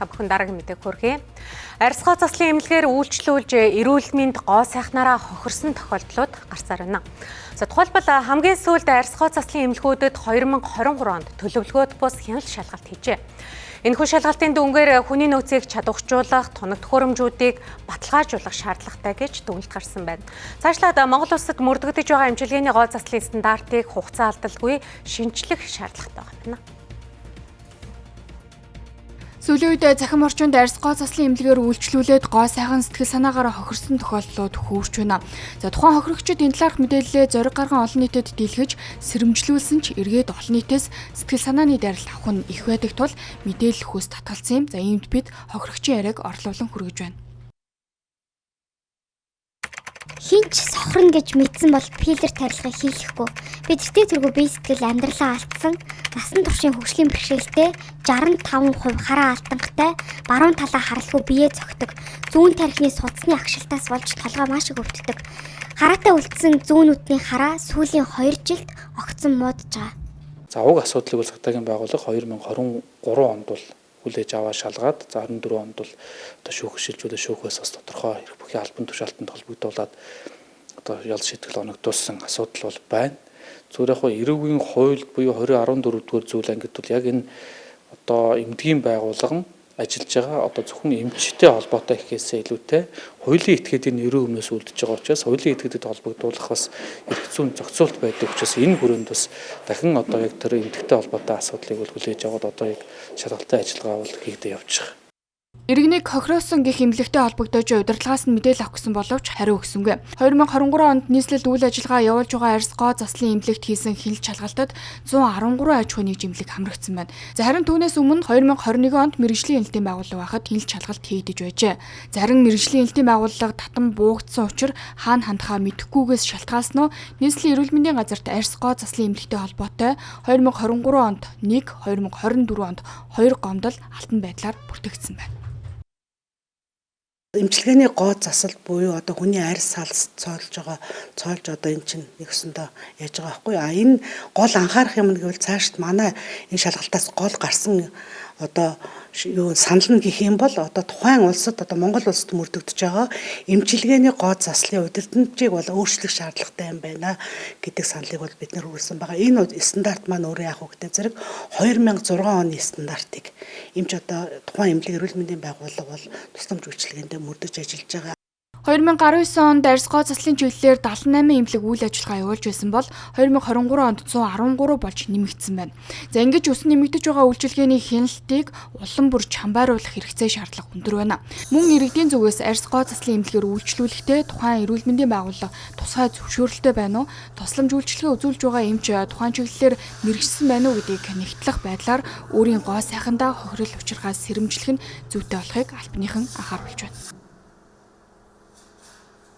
Та бүхэн дараагийн мэдээг хүргэе. Арьс гоо заслын эмнэлгээр үйлчлүүлж эрүүл мэнд гоо сайхнаараа хохирсон тохиолдлууд гарсаар байна. За, тухайлбал, хамгийн сүүлд арьс гоо заслын эмнэлгүүдэд 2023 онд төлөвлөгөөт бус хяналт шалгалт хийжээ. Энэхүү шалгалтын дүнгээр хүний нөөцийг чадваржуулах, тунаг төхөөрөмжүүдийг баталгаажуулах шаардлагатай гэж дүгнэлт гарсан байна. Цаашлаад Монгол улсад мөрдөгдөж байгаа эмчилгээний гоо заслын стандартыг хугацаа алдалгүй шинчлэх шаардлагатай байна. Сүүлийн үед цахим орчинд арьс гоо заслын эмнэлгээр үйлчлүүлээд гоо сайхан сэтгэл санаагаараа хохирсон тохиолдлууд хөөрч байна. За, тухайн хохирогчид энэ талаарх мэдээллээ зориг гарган олон нийтэд дийлгэж сэрэмжлүүлсэн ч эргээд олон нийтээс сэтгэл санааны дайралт авах нь их байдаг тул мэдээлэл өгөхөөс татгалзсан юм. За, иймд бид хохирогчийн яриаг орлуулан хүргэж байна. Хэн ч сохорно гэж мэдсэн бол филлер тарилгыг хийлгэхгүй. Би тэртээ тэргүй бие сэтгэл амьдралаа алдсан. Насан туршийн хөгжлийн бэрхшээлтэй, 65% хараа алдангатай, баруун талаа харалгүй биеэ цогдог. Зүүн тархины судасны агшилтаас болж толгой маш их өвддөг. Хараатай үлдсэн зүүн нүдний хараа сүүлийн 2 жилд огцон муудаж байгаа. За, уг асуудлыг бол цагдаагийн байгууллага 2023 онд бол хүлээж аваа шалгаад, за, 24 онд бол одоо шүүх шилжүүлээ, шүүхээс бас тодорхой эрх бүхий албан тушаалтанд холбогдуулаад одоо ял шийтгэл оногдуулсан асуудал бол байна. Зүгээр яг эрүүгийн хуульд буюу 2014 дугаар зүйл ангид бол яг энэ одоо эмдгийн байгууллага нь ажиллаж байгаа одоо зөвхөн эмчтэй холбоотой гэхээсээ илүүтэй хуулийн этгээдийн нэрийн өмнөөс үлдэж байгаа учраас хуулийн этгээдэд холбогдуулах бас эрх зүйн зохицуулт байдаг учраас энэ хүрээнд бас дахин одоо яг тэр эмдэгтэй холбоотой асуудлыг бол хүлээж аваад одоо яг шалгалтын ажиллагаа бол хийгдэж явж байгаа. Иргэнийг хохироосон гэх эмнэлэгтэй холбогдож удирдлагаас нь мэдээлэл авах гэсэн боловч хариу өгсөнгүй. 2023 онд нийслэлд үйл ажиллагаа явуулж байгаа арьс гоо заслын эмнэлэгт хийсэн хяналт шалгалтад 113 аж ахуйн нэгж эмнэлэг хамрагдсан байна. За, харин түүнээс өмнө 2021 онд мэргэжлийн хяналтын байгууллага байхад хяналт шалгалт хийгдэж байжээ. Зарим мэргэжлийн хяналтын байгууллага татан буугдсан учир хаана хандахаа мэдэхгүйгээс шалтгаалсан уу, нийслэлийн эрүүл мэндийн газарт арьс гоо заслын эмнэлэгтэй холбоотой 2023 онд 1, 2024 онд 2 гомдол алтан байдлаар бүртгэгдсэн байна. Эмчилгээний гоо засал буюу одоо хүний арьс салс цоолж байгаа, цоолж одоо эн чинь нэгсэндээ яаж байгаа байхгүй. А энэ гол анхаарах юм гэвэл цаашд манай энэ шалгалтаас гол гарсан одоо юу санал нь гэх юм бол одоо тухайн улсад, одоо Монгол улсад мөрдөгдөж байгаа эмчилгээний гоо заслын удирдамжийг бол өөрчлөх шаардлагатай юм байна гэдэг саналыг бол бид нар хүргэсэн байгаа. Энэ стандарт маань өөрөө яг үгтэй зэрэг 2006 оны стандартыг эмч одоо тухайн эмнэлэг эрүүл мэндийн байгууллага бол тусламж үйлчилгээндээ мөрдөж ажиллаж байгаа. 2019 онд арьс гоо заслын чиглэлээр 78 эмнэлэг үйл ажиллагаа явуулж байсан бол 2023 онд 113 болж нэмэгдсэн байна. За, ингэж өсөн нэмэгдэж байгаа үйлчилгээний хяналтыг улам бүр чамбайруулах хэрэгцээ шаардлага өндөр байна. Мөн иргэдийн зүгээс арьс гоо заслын эмнэлгээр үйлчлүүлэхдээ тухайн эрүүл мэндийн байгууллага тусгай зөвшөөрөлтэй байна уу, тусламж үйлчилгээ үзүүлж байгаа эмч тухайн чиглэлээр мэргэшсэн байна уу гэдгийг нэгтлэх байдлаар өөрийн гоо сайхандаа хохирол учирхаас сэрэмжлэх нь зүйтэй болохыг албаныхан анхааруулж байна.